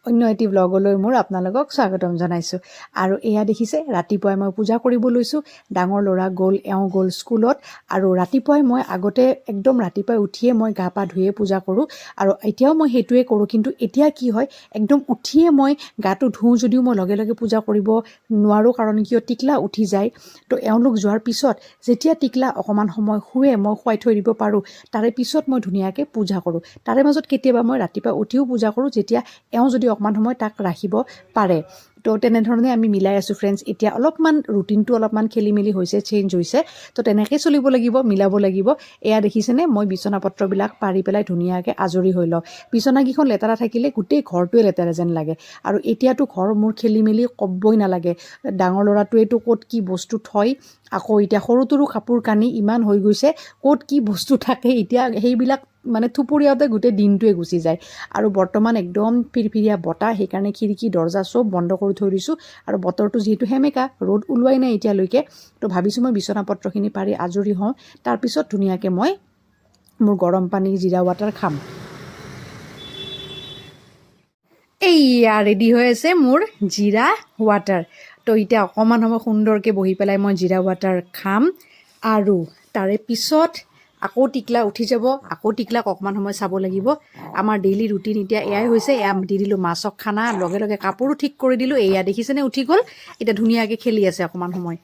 অন্য এটি ব্লগলৈ মোৰ আপোনালোকক স্বাগতম জনাইছোঁ। আৰু এয়া দেখিছে, ৰাতিপুৱাই মই পূজা কৰিব লৈছোঁ। ডাঙৰ ল'ৰা গ'ল, এওঁ গ'ল স্কুলত। আৰু ৰাতিপুৱাই মই আগতে একদম ৰাতিপুৱাই উঠিয়ে মই গা পা ধুয়ে পূজা কৰোঁ আৰু এতিয়াও মই সেইটোৱে কৰোঁ। কিন্তু এতিয়া কি হয়, একদম উঠিয়ে মই গাটো ধুওঁ যদিও মই লগে লগে পূজা কৰিব নোৱাৰোঁ। কাৰণ কিয়, টিকলা উঠি যায়। তো এওঁলোক যোৱাৰ পিছত যেতিয়া টিকলা অকণমান সময় শুৱে, মই শুৱাই থৈ দিব পাৰোঁ, তাৰে পিছত মই ধুনীয়াকৈ পূজা কৰোঁ। তাৰে মাজত কেতিয়াবা মই ৰাতিপুৱা উঠিও পূজা কৰোঁ, যেতিয়া এওঁ যদি অকণমান সময় তাক ৰাখিব পাৰে। তো তেনেধৰণে আমি মিলাই আছোঁ ফ্ৰেণ্ডছ। এতিয়া অলপমান ৰুটিনটো অলপমান খেলি মেলি হৈছে, চেঞ্জ হৈছে। তো তেনেকৈয়ে চলিব লাগিব, মিলাব লাগিব। এয়া দেখিছেনে, মই বিচনা পত্ৰবিলাক পাৰি পেলাই ধুনীয়াকৈ আজৰি হৈ লওঁ। বিচনাকেইখন লেতেৰা থাকিলে গোটেই ঘৰটোৱে লেতেৰা যেন লাগে। আৰু এতিয়াতো ঘৰ মোৰ খেলি মেলি ক'বই নালাগে। ডাঙৰ ল'ৰাটোৱেতো ক'ত কি বস্তু থয়, আকৌ এতিয়া সৰুটোৰো কাপোৰ কানি ইমান হৈ গৈছে, ক'ত কি বস্তু থাকে এতিয়া সেইবিলাক মানে থুপুৰিয়াওঁতে গোটেই দিনটোৱে গুচি যায়। আৰু বৰ্তমান একদম ফিৰফিৰীয়া বতাহ, সেইকাৰণে খিৰিকী দৰ্জা চব বন্ধ কৰি থৈ দিছোঁ। আৰু বতৰটো যিহেতু সেমেকা, ৰ'দ ওলোৱাই নাই এতিয়ালৈকে, তো ভাবিছোঁ মই বিচনা পত্ৰখিনি পাৰি আজৰি হওঁ, তাৰপিছত ধুনীয়াকৈ মই মোৰ গৰম পানী জিৰা ৱাটাৰ খাম। এইয়া ৰেডি হৈ আছে মোৰ জিৰা ৱাটাৰ। তো এতিয়া অকণমান সময় সুন্দৰকৈ বহি পেলাই মই জিৰা ৱাটাৰ খাম আৰু তাৰে পিছত আকৌ টিকলা উঠি যাব, আকৌ টিকলাক অকণমান সময় চাব লাগিব। আমাৰ ডেইলি ৰুটিন এতিয়া এয়াই হৈছে। এয়া দি দিলোঁ মাছক খানা, লগে লগে কাপোৰো ঠিক কৰি দিলোঁ। এয়া দেখিছেনে, উঠি গ'ল, এতিয়া ধুনীয়াকৈ খেলি আছে অকণমান সময়।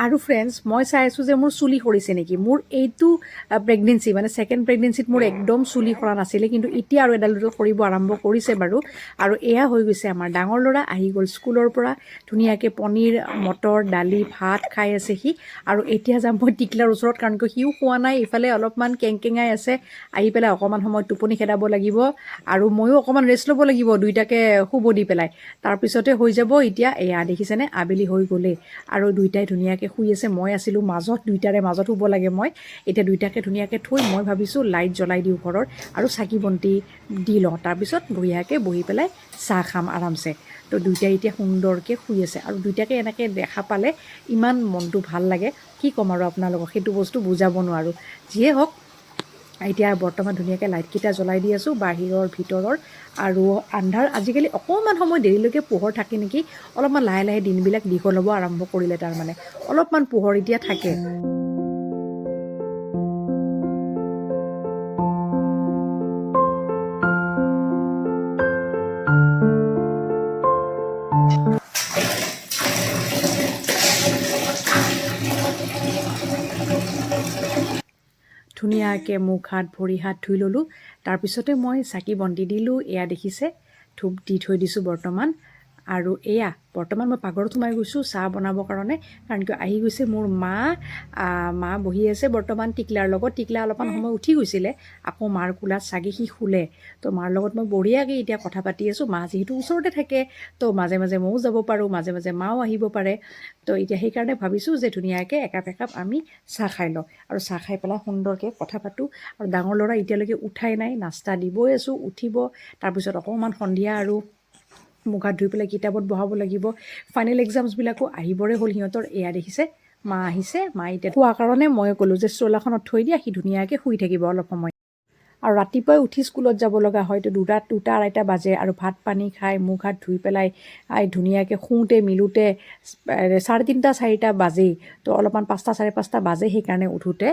আৰু ফ্ৰেণ্ডছ, মই চাই আছোঁ যে মোৰ চুলি সৰিছে নেকি। মোৰ এইটো প্ৰেগনেঞ্চি, মানে ছেকেণ্ড প্ৰেগনেঞ্চিত মোৰ একদম চুলি সৰা নাছিলে, কিন্তু এতিয়া আৰু এডাল দুডাল সৰিব আৰম্ভ কৰিছে বাৰু। আৰু এয়া হৈ গৈছে, আমাৰ ডাঙৰ ল'ৰা আহি গ'ল স্কুলৰ পৰা, ধুনীয়াকৈ পনীৰ, মটৰ, দালি, ভাত খাই আছে সি। আৰু এতিয়া যাম মই টিকলাৰ ওচৰত, কাৰণ কিয় সিও খোৱা নাই, ইফালে অলপমান কেংকেঙাই আছে। আহি পেলাই অকণমান সময় টোপনি খেদাব লাগিব আৰু ময়ো অকণমান ৰেষ্ট ল'ব লাগিব, দুইটাকে শুব দি পেলাই, তাৰপিছতে হৈ যাব। এতিয়া এয়া দেখিছেনে, আবেলি হৈ গ'লেই আৰু দুইটাই ধুনীয়াকৈ শুই আছে। মই আছিলোঁ মাজত, দুইটাৰে মাজত শুব লাগে মই। এতিয়া দুইটাকে ধুনীয়াকৈ থৈ মই ভাবিছোঁ লাইট জ্বলাই দিওঁ ঘৰৰ আৰু চাকি বন্তি দি লওঁ, তাৰপিছত বঢ়িয়াকৈ বহি পেলাই চাহ খাম আৰামছে। তো দুইটাই এতিয়া সুন্দৰকৈ শুই আছে আৰু দুইটাকে এনেকৈ দেখা পালে ইমান মনটো ভাল লাগে, কি ক'ম আৰু আপোনালোকক, সেইটো বস্তু বুজাব নোৱাৰোঁ। যিয়ে হওক, এতিয়া বৰ্তমান ধুনীয়াকৈ লাইটকেইটা জ্বলাই দি আছোঁ, বাহিৰৰ ভিতৰৰ। আৰু আন্ধাৰ আজিকালি অকণমান সময় দেৰিলৈকে পোহৰ থাকে নেকি, অলপমান লাহে লাহে দিনবিলাক দীঘল হ'ব আৰম্ভ কৰিলে, তাৰমানে অলপমান পোহৰ এতিয়া থাকে। ধুনীয়াকৈ মুখ হাত ভৰি হাত ধুই ল'লোঁ, তাৰপিছতে মই চাকি বন্তি দিলোঁ। এয়া দেখিছে, ধূপ দি থৈ দিছোঁ বৰ্তমান। আৰু এয়া বৰ্তমান মই পাকঘৰত সোমাই গৈছোঁ চাহ বনাবৰ কাৰণে, কাৰণ কিয় আহি গৈছে মোৰ মা। মা বহি আছে বৰ্তমান টিকলাৰ লগত। টিকলা অলপমান সময় উঠি গৈছিলে, আকৌ মাৰ কোলাত চাগে সি শুলে। তো মাৰ লগত মই বঢ়িয়াকৈ এতিয়া কথা পাতি আছোঁ। মা যিহেতু ওচৰতে থাকে, তো মাজে মাজে ময়ো যাব পাৰোঁ, মাজে মাজে মাও আহিব পাৰে। তো এতিয়া সেইকাৰণে ভাবিছোঁ যে ধুনীয়াকৈ একাপ একাপ আমি চাহ খাই লওঁ আৰু চাহ খাই পেলাই সুন্দৰকৈ কথা পাতোঁ। আৰু ডাঙৰ ল'ৰা এতিয়ালৈকে উঠাই নাই, নাস্তা দিবই আছোঁ, উঠিব, তাৰপিছত অকণমান সন্ধিয়া আৰু মুখ হাত ধুই পেলাই কিতাপত বহাব লাগিব। ফাইনেল এক্সামছবিলাকো আহিবৰে হ'ল সিহঁতৰ। এয়া দেখিছে, মা আহিছে। মা এতিয়া শোৱাৰ কাৰণে মই ক'লোঁ যে ষ্ট্ৰলাৰখনত থৈ দিয়া, সি ধুনীয়াকৈ শুই থাকিব অলপ সময়। আৰু ৰাতিপুৱাই উঠি স্কুলত যাব লগা হয়, তো দুটা দুটা আঢ়ৈটা বাজে আৰু ভাত পানী খাই মুখ হাত ধুই পেলাই ধুনীয়াকৈ শুওঁতে মিলোঁতে 3:30 4টা বাজেই। তো অলপমান 5টা 5:30 বাজে সেইকাৰণে উঠোঁতে।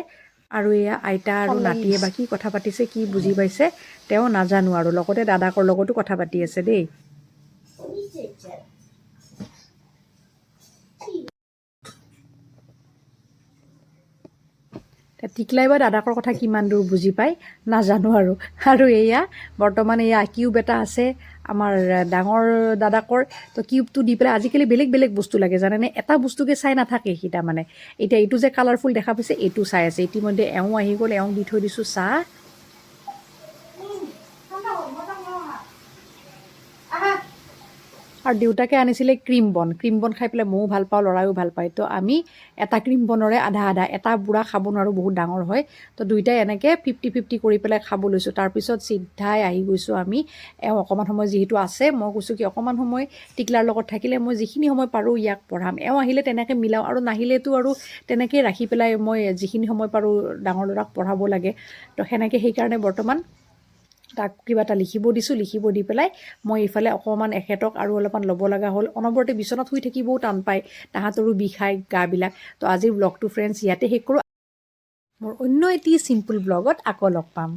আৰু এয়া আইতা আৰু নাতিয়ে বা কি কথা পাতিছে, কি বুজি পাইছে তেওঁ নাজানো। আৰু লগতে দাদাকৰ লগতো কথা পাতি আছে দেই। টিকলাই বা দাদাকৰ কথা কিমান দূৰ বুজি পায় নাজানো আৰু। আৰু এয়া বৰ্তমান এয়া কিউব এটা আছে আমাৰ ডাঙৰ দাদাকৰ, তো কিউবটো দি পেলাই আজিকালি বেলেগ বেলেগ বস্তু লাগে জানেনে, এটা বস্তুকে চাই নাথাকে সি। তাৰমানে এতিয়া এইটো যে কালাৰফুল দেখা পাইছে, এইটো চাই আছে। ইতিমধ্যে এওঁ আহি গ'ল, এওঁক দি থৈ দিছোঁ চাহ। আৰু দেউতাকে আনিছিলে ক্ৰীম বন। ক্ৰীম বন খাই পেলাই ময়ো ভাল পাওঁ, ল'ৰায়ো ভাল পায়। তো আমি এটা ক্ৰীম বনৰে আধা আধা, এটা বুঢ়া খাব নোৱাৰোঁ, বহুত ডাঙৰ হয়। তো দুইটাই এনেকৈ 50-50 কৰি পেলাই খাব লৈছোঁ। তাৰপিছত চিধাই আহি গৈছোঁ আমি। এওঁ অকণমান সময় যিহেতু আছে, মই কৈছোঁ কি অকণমান সময় টিকলাৰ লগত থাকিলে মই যিখিনি সময় পাৰোঁ ইয়াক পঢ়াম। এওঁ আহিলে তেনেকৈ মিলাওঁ আৰু নাহিলেতো আৰু তেনেকেই ৰাখি পেলাই মই যিখিনি সময় পাৰোঁ ডাঙৰ ল'ৰাক পঢ়াব লাগে। তো সেনেকৈ সেইকাৰণে বৰ্তমান তাক কিবা এটা লিখিব দিছোঁ। লিখিব দি পেলাই মই এইফালে অকণমান এখেতক আৰু অলপমান ল'ব লগা হ'ল। অনবৰতে বিচনাত শুই থাকিবও টান পায়, তাহাঁতৰো বিষায় গাবিলাক। তো আজিৰ ব্লগটো ফ্ৰেণ্ডছ ইয়াতে শেষ কৰোঁ। মোৰ অন্য এটি চিম্পুল ব্লগত আকৌ লগ পাম।